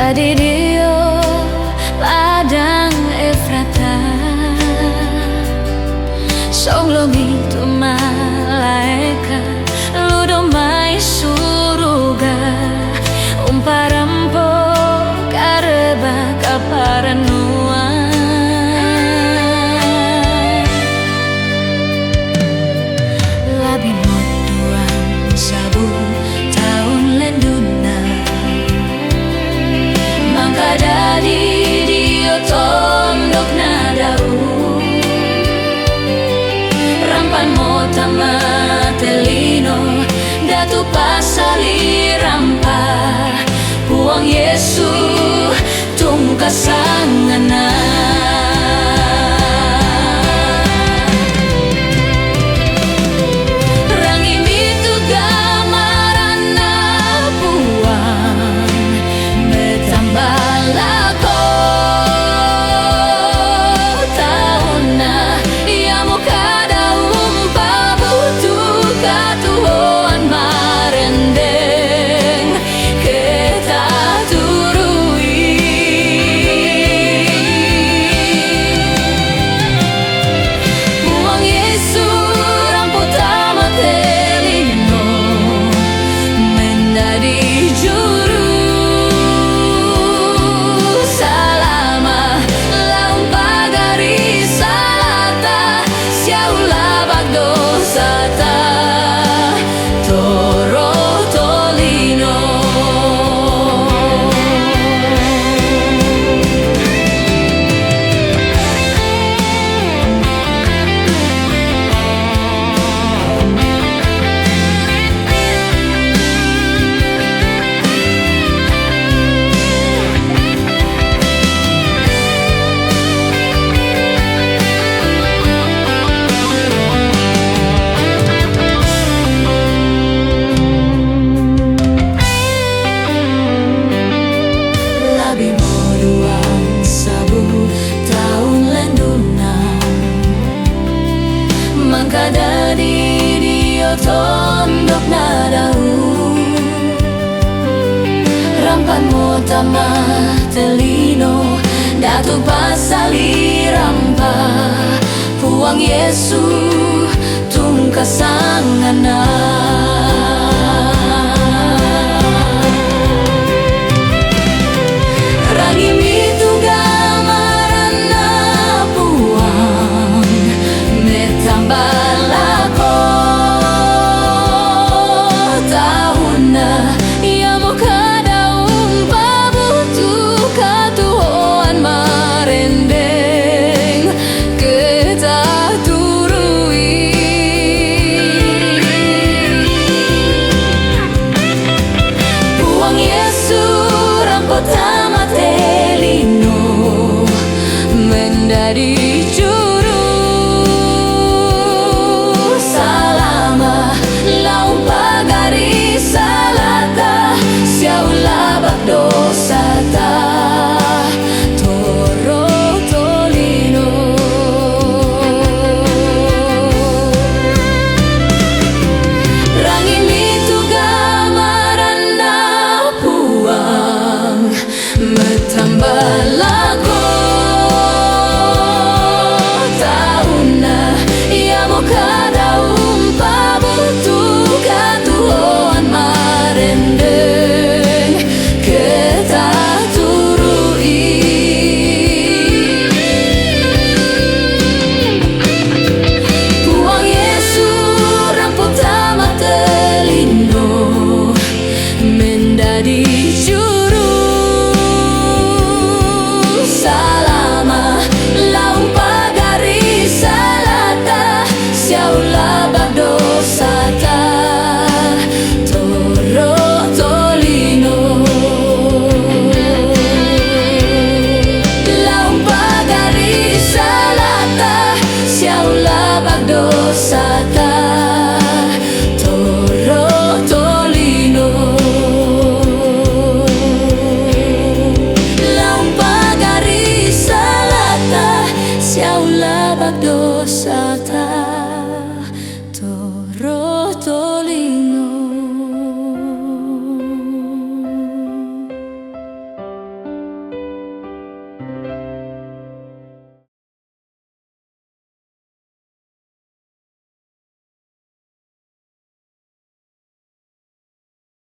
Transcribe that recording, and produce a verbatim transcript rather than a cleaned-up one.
Di dio padang Efrata, song lobi tu malaekat ludo mai suruga, umpa rampo kareba kaparanuan. Labi mo duang sabu taun lenduna, mangkadadi dio tondok na dau. Rampan mo tama telino, datu pasali rampa, puang Yesu tungka sangana. Rangi mitu gamarana puang, metamba lako tauna, ia mo kada umpa butu katuhoan marendeng. Keta turui. Puang Yesu rampo tama telino, mendadi juru salama, laung pagari salata, siau labak dosata, toro tolino. Labi mo duang sabu taun lenduna, mangkadadi dio tondok na dau. Rampan mo tama telino, datu pasali rampa, puang Yesu tungka sangana. Rangi mitu gamarana puang, metamba lako tauna, ia mo kada umpa butu katuhoan marendeng. Keta turui. Puang Yesu rampo tama telino, mendadi juru salama, laung pagari salata, siau labak dosata, toro tolino. Rangi mitu gamarana puang, metamba lako tauna, ia mo kada umpa butu katuhoan marendeng. Keta turui. Puang Yesu rampo tama telino, mendadi juru salama, laung pagari salata, siau labak dosata, toro tolino. Laung pagari salata, siau labak dosata, toro tolino. Laung pagari salata, siau labak dosata,